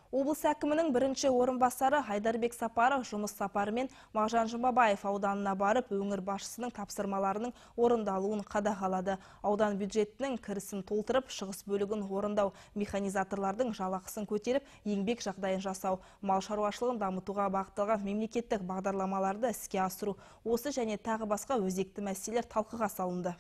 Облыс әкімінің бірінші орынбасары Айдарбек Сапаров жұмыс сапарымен Мағжан Жұмабаев ауданына барып, өңір басшысының тапсырмаларының орындалуын қадағалады. Аудан бюджетінің кірісін толтырып, шығыс бөлігін орындау, механизаторлардың жалақысын көтеріп, еңбек жағдайын жасау, мал шаруашылығын дамытуға бағытталған мемлекеттік бағдарламаларды іске асыру, осы және тағы басқа өзекті мәселелер талқыға салынды.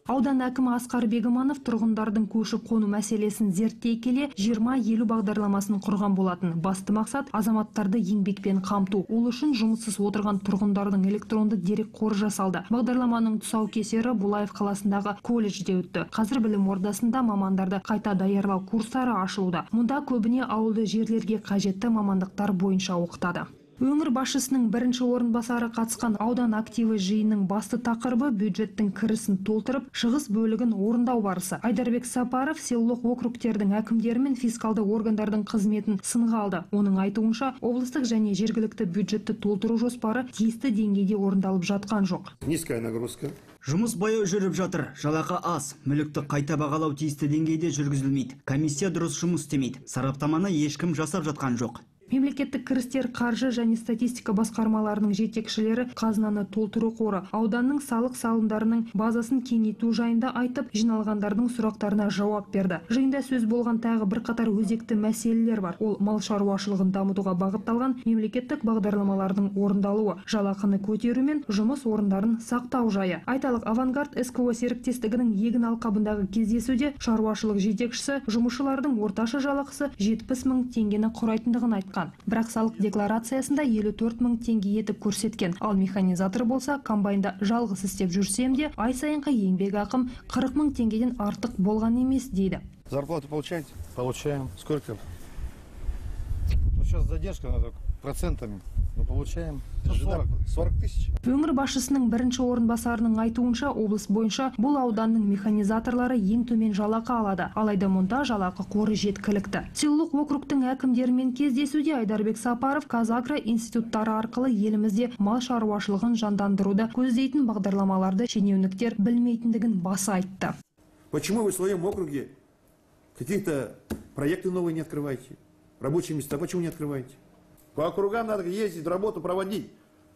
Аудан әкімі Асқар Бегіманов тұрғындардың көшіп қону мәселесін зерттей келе 20-50 бағдарламасын құрған болатын. Басты мақсат – азаматтарды еңбекпен қамту. Ол үшін жұмыссыз отырған тұрғындардың электронды дерек қоры жасалды. Бағдарламаның тұсаукесері Булаев қаласындағы колледжде өтті. Қазір білім ордасында мамандарды қайта даярлау курстары ашылуда. Мұнда көбіне ауылды жерлерге қажетті мамандықтар бойынша оқытады. Өңір басшысының бірінші орынбасары қатысқан аудан активі жиынның басты тақырыбы – бюджеттің кірісін толтырып, шығыс бөлігін орындау барысы. Айдарбек Сапаров селолық округтердің әкімдері мен фискалды органдардың қызметін сынға алды. Оның айтуынша, облыстық және жергілікті бюджетті толтыру жоспары тиісті деңгейде орындалып жатқан жоқ. Низкая нагрузка. Жұмыс баяу жүріп жатыр, жалақы аз, мүлікті қайта бағалау тиісті деңгейде жүргізілмейді. Комиссия дұрыс жұмыс істемейді. Сараптаманы ешкім жасап жатқан жоқ. Мемлекеттік кірістер, қаржы және статистика басқармаларының жетекшілері қазынаны толтыру қоры, ауданның салық салымдарының базасын кеңейту жайында айтып, жиналғандардың сұрақтарына жауап берді. Жиында сөз болған тағы бірқатар өзекті мәселелер бар. Ол – мал шаруашылығын дамытуға бағытталған мемлекеттік бағдарламалардың орындалуы, жалақыны көтеру мен жұмыс орындарын сақтау жайы. Айталық, «Авангард» СКО серіктестігінің егін алқабындағы кездесуде шаруашылық жетекшісі жұмысшылардың орташа жалақысы 70 мың теңгені құрайтындығын айтқан. Бірақ салық декларациясында 54 мың теңге етіп көрсеткен. Ал механизатор болса, комбайнда жалғыз істеп жүрсем де, ай сайынғы еңбек ақым 40 мың теңгеден артық болған емес дейді. Зарплату получаете? Получаем. Сколько? Ну, сейчас задержка, надо процентами. Но получаем. Жена 40. 40 тысяч? Өңір басшысының бірінші орынбасарының айтуынша, облыс бойынша бұл ауданның механизаторлары ең төмен жалақы алады. Алайда мұнда жалақы қоры жеткілікті. Селолық округтың әкімдерімен кездесуде Айдарбек Сапаров ҚазАгро институттары арқылы елімізде мал шаруашылығын жандандыруды көздейтін бағдарламаларды шенеуніктер білмейтіндігін баса айтты. Почему вы в своем округе какие-то проекты новые не открываете? Рабочие места почему не открываете? По округам надо ездить, работу проводить.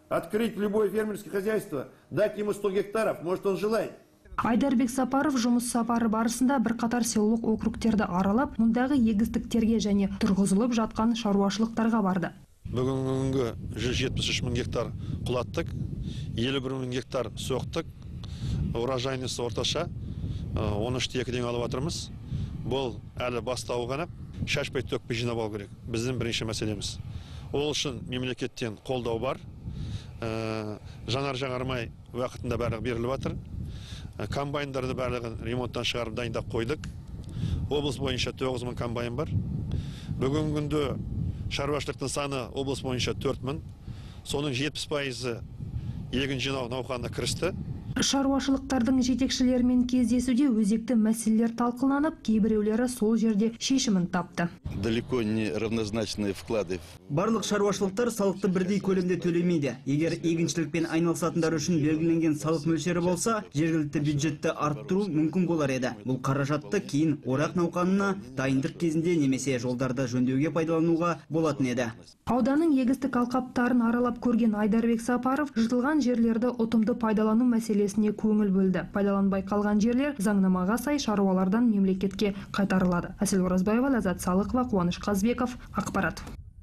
Открыть любое фермерское хозяйство, дать ему 100 гектаров, может, он желает. Айдарбек Сапаров жұмыс сапары барысында бірқатар селолық округтерді аралап, мұндағы егістіктерге және тұрғызылып жатқан шаруашылықтарға барды. Бүгінгі күнгі 173 мың гектар құлаттық, 51 мың гектар соқтық. Урожайность орташа 13,2-ден алып жатырмыз. Бұл әлі бастауы ғана, шашпай төкпей жинап алу керек. Біздің бірінші мәселеміз. Ол үшін мемлекеттен қолдау бар. Жанар жағармай уақытында барлығы беріліп жатыр. Комбайндарды барлығын ремонттан шығарып, дайындап қойдық. Облыс бойынша 9 мың комбайн бар. Бүгінгі күнде шаруашылықтың саны облыс бойынша 4 мың. Соның 70%-ы егін жинау науқанына кірісті. Шаруашылықтардың жетекшілерімен кездесуде өзекті мәселелер талқыланып, кейбіреулері сол жерде шешімін тапты. Далеко не равнозначные вклады. Барлық шаруашылықтар салықты бірдей көлемде төлемейді. Егер егіншілікпен айналысатындар үшін белгіленген салық мөлшері болса, жергілікті бюджетті арттыру мүмкін болар еді. Бұл қаражатты кейін орақ науқанына дайындық кезінде немесе жолдарды жөндеуге пайдалануға болатын еді. Ауданның егістік алқаптарын аралап көрген Айдарбек Сапаров жыртылған жерлерді ұтымды пайдалану мәселесіне көңіл бөлді. Пайдаланбай қалған жерлер заңнамаға сай шаруалардан мемлекетке қайтарылады. Әсел Оразбаева, Ләззат Салықова, Қуаныш Қазбеков, ақпарат.